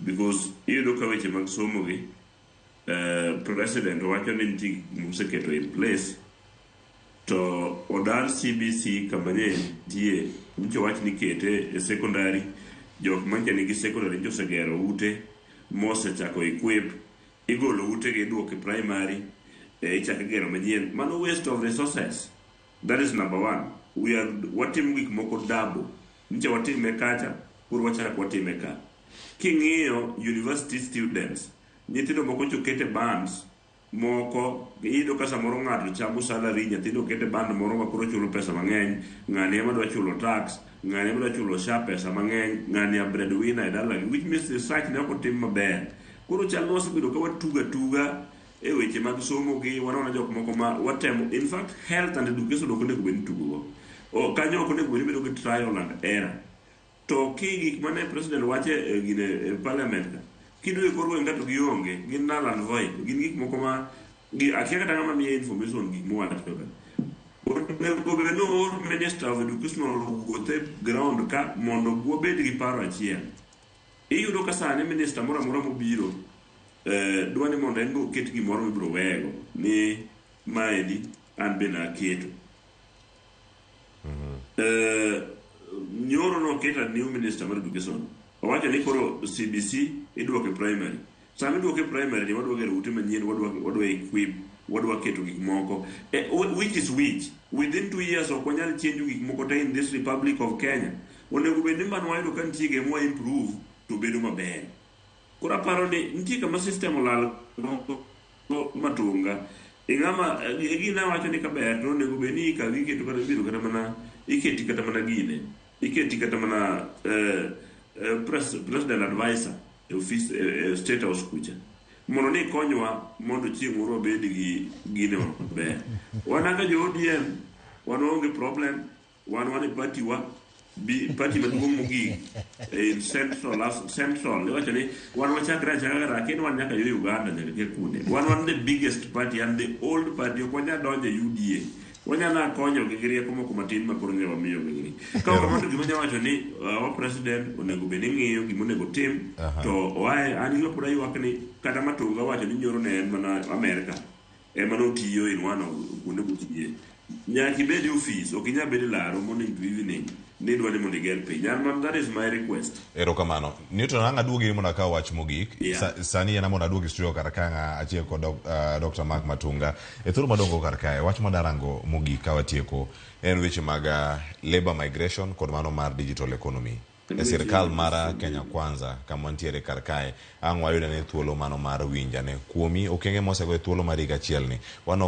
Because iyudo ka weche mag somo gi, president wacho ni nitie gik moseketo in place to odar CBC kama ne nitie nyicha wach ni kete e secondary. Jok mancha nigi secondary nyicha osegero ute mosechako equip, igolo ute gi iduoko e primary, ichako igero manyien. Mano waste of resources. That is number one. We are watimo gik moko double. Nyicha watime kacha, koro wachako watime ka. King'iyo university students, nyithindo moko chokete bands moko, iyudo ka samoro ng'ato chamo salary, nyathino okete band moro ma koro chulo pesa mang'eny, ng'ani ema dwa chulo tax, ng'ani ema dwa chulo SHA pesa mang'eny, ng'ani a breadwinner e dalagi, which means research ne ok otim maber. Koro chal ni wasebedo ka watuga tuga e weche mag somo gi waneno jok moko ma watemo. In fact, health and education ok onego bed ni tugo go kanyo, ok onego bed ni bedo gi trial and error. To ki gik mane president wacho e gine e parliament ka kidwe kor gweng' ka to gionge, gin null and void, gin gik moko ma gi akia kata ng'ama miye information. Gik mowacho ka onego bed ni oor minister of education owuoth e ground ka mondo wabed gi paro achiel. Iyudo ka sani minister moro amora mobiro dwa ni mondo en be oket gimoro mibiro weyego ni maendi an be naketo. Nyoro noket a new minister mar education, owacho ni koro CBC idwoko e primary. Sama idwoko e primary ni wadwa gero ute manyien, wadwa equip, wadwa keto gik moko, which is which within 2 years ok wanyal change gik moko te in this Republic of Kenya. Onego bed ni mano wayudo ka nitie gima wa improve to bedo maber. Koro aparo ni nitie kama system olal matunga ing'ama gina wacho ni kaber to onego bed ni ikawo iketo kata ibiro kata mana iketi kata mana gine iketi kata mana president advisor e office e State House kucha mondo ni ikonywa mondo chieng' moro wabed gi gine maber. Wan kaka jo ODM wan waonge problem. Wan e party wa bi party maduong' mogik in central. Iwacho ni wan wachakre achaka kata akia ni wan nyaka yo Uganda nyaka kia kunde. Wan the biggest party and the old party. Ok wanyal donjo e UDA, wanyalo konyo gi rieko moko matin ma koro ne wamiyo gi. Ka ok kamano to gima anyalo wacho ni our president onego bed ni ng'iyo gima onego tim to oae. An gima pod aywak ni kata Matunga wacho ni nyoro ne en mana Amerika ema notiyo in one of kuonde motiye. Nyaka ibed e office, ok inyal bedo e laro morning to evening ni idwa ni mondo iger piny. An man that is my request. Erokamano. Newton, ang' aduogi mondo akaw wach mogik. Sani en mondo aduogi studio kar ka ang' achiel kod Dr. Mark Matunga. E thuolo madongo kar kae, wach madarango mogik ka watieko en weche mag labor migration kod mano mar digital economy. E sirkal mar Kenya Kwanza kama wantiere kar kae, ang' wayud ane thuolo mano mar winjane kuomi okenge mosego e thuolo mar higa achiel ni. Waneno